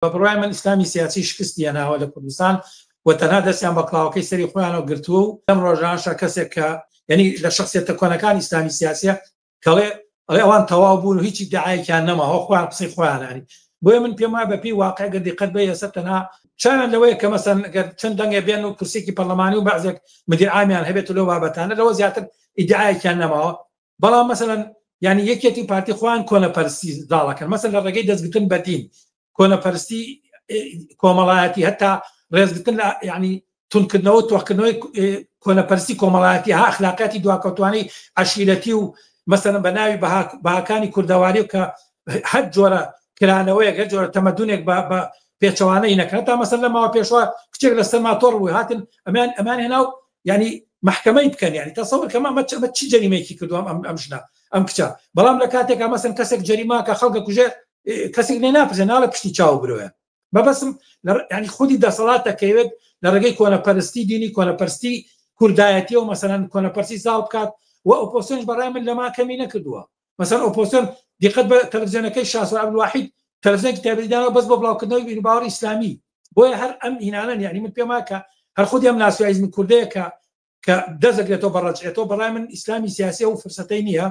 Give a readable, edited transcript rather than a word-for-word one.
بە بڕوای من ئیسلامی سیاسی شکستی هێناوە لە کوردستان و تەنها دەستیان بە کڵاوەکەی سەری خۆیانەوە گرتووە و لەم ڕۆژانەشا کەسێک کە یعنی لە شخصیەتە کۆنەکانی ئیسلامی سیاسیە کەڵێ ئەڵێ ئەوان تەواو بوون و هیچ ئیدعایەکیان نەماوە خۆیان قسەی خۆیانانی بۆیە من پێم وایە بەپێی واقع گەر دیقەت بە ئێستا تەنها چاویان لەوەیە کە مەسەن گەر چەند دەنگێ بێن و کورسێکی پەرلەمانی و بەعزێک مدیر عامیان هەبێت و لەو بابەتانە لەوە زیاتر ئیدعایەکیان نەماوە بەڵام مەسەلەن یعنی یەکێتی و پارتی خۆیان کۆنەپەرستی زاڵەکەن مەسەن لە ڕێگەی دەستگرتن بە دین کۆنەپەرستی کۆمەڵایەتی هەتا ڕێزگرتن لە یعنی تونکردنەوە تۆخکردنەوەی کۆنەپەرستی کۆمەڵایەتی ها ئەخلاقیاتی دواکەوتوانەی عەشیرەتی و مەسەلەن بە ناوی بەهاکانی کوردەواری و کە هەر جۆرە کرانەوەیەک هەر جۆرە تەمەدونێک بە پێچەوانەی نەکەن تا مەسەل لە ماوە پێشوە کچێک لەسەر ماتۆڕ بوو هاتن ئەمان ئەمان هێنا و ینی محکمەی بکەن ینی تەسەور کەمە ئەمە چی جەریمەیەکی کردو ئەم ئەم ژنە ئەم کچە بەڵام لە کاتێکا مەسن کەسێک جەریماکە خەڵکە کوژێ کەسێک لێ ناپرسێ ناڵێ پشتی چاو برۆیە مەبەسم ینی خودی دەسەڵات دەکەوێت لە ڕێگەی کۆنەپەرستی دینی کۆنەپەرستی کوردایەتی و مەسەلەن کۆنەپەرسی زاڵ بکات و ئۆپۆسیۆنش بەڕای من لەما کەمی نەکردووە مەسەن ئۆپۆسیۆن دیقەت بە تەلەڤزیۆنەکەی شاسوار عەبدولواحید تەلەڤزیۆنێکی تایبەتی داناوە بەس بۆ بڵاوکردنەوەی بیروباوەڕی ئیسلامی بۆیە هەر ئەم هینانەن یعنی من پێم وایە کە هەر خودی ئەم ناسیۆنالیزمی کوردەیە کە کە دەست دەگرێتەوە بە ڕەجعێتەوە بەڕای من ئیسلامی سیاسی ئەو فرسەتەی نییە.